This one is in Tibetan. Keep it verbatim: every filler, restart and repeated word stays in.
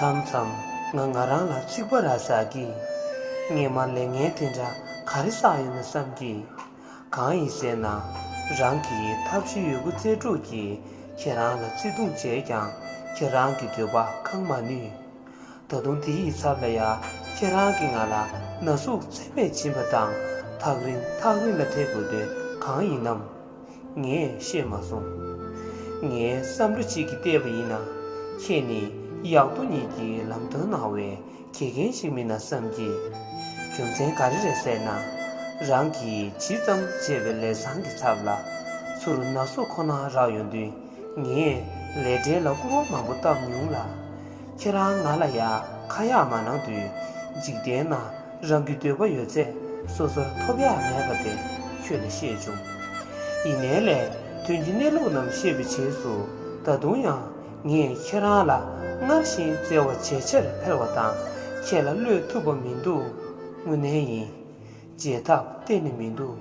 མཚམས་མཚམས་ང་ང་རང་ལ་ཚིག་པ་ར་ཟ་གི། སྔས་མ་ལས་ངན་དེ་འདྲ་ག་རེ་བསགས་ཡོད་ན་བསམ་གི། གང་ཡིན་ཟེར་ན། རང་གིས་ཐབས་ཤེས་ཡོད་རྒུ་རྩལ་སྤྲུགས་ཀྱིས་ཁྱེད་རང་ལ་བརྩེ་དུང་བྱས་ཀྱང་ཁྱེད་རང་གི་འདོད་པ་ཁེངས་མ་ནུས། ད་དུང་དེ་ཡི་ཚབ་ལ་ཡ་ཁྱེད་རང་གིས་ང་ལ་ན་ཟུག་ཚད་མེད་བྱིན་པ་དང་ཐག་རིང་ཐག་རིང་ལ་ཐེག་དགོས་དོན་གང་ཡིན་ནམ། ངས་ཤེས་མ་སོང་། ངས་བསམ་བློ་གཅིག་གིས་བལྟས་པ་ཡིན་ན། ཁྱེད་ནི་གཡག་རྡོ་གཉིས་ཀྱི་ལམ་སྟོན་གནང་བའི་དགེ་རྒན་ཞིག་མིན་ན་བསམ་གྱི། རྒྱུ་མཚན་ག་རེ་རེད་ཟེར་ན། རང་གིས་ཇི་ཙམ་བྱས་པའི་ལས་བཟང་གི་ཚབ་ལ་ཚུར་ན་ཟུག་ཁོ་ན་རག་ཡོང་དུས། ངས་ལས་འབྲས་ལ་སྐུར་བ་མང་པོ་བཏབ་མྱོང་ལ། ཁྱེད་རང་ང་ལ་ཡ་ཁ་ཡག་མ་གནང་དུས། འཇིག་རྟེན་ན་རང་གི་འདོད་པ་ཡོད་ཚད་སོ་སོར་ཐོབ་ཡག་མེད་པ་དེ་ཁྱོད་ལ་བཤད་བྱུང་། ཡིན་ནའི་ལས་དོན་གྱི་གནས་ལུགས་རྣམས་ཤེས་པའི་རྗེས་སུ། ད་དུང་ཡང་ངས་ཁྱེད་རང་ལ་སྔར་བཞིན་བརྩེ་བ་ཇེ་ཆེར་འཕེལ་བ་དང་ཁྱེད་ལ་བློས་ཐུབ་པ་མི་འདུག་དངོས་གནས་ཡིན། བརྗེད་ཐབས་གཏན་ནས་མི་འདུག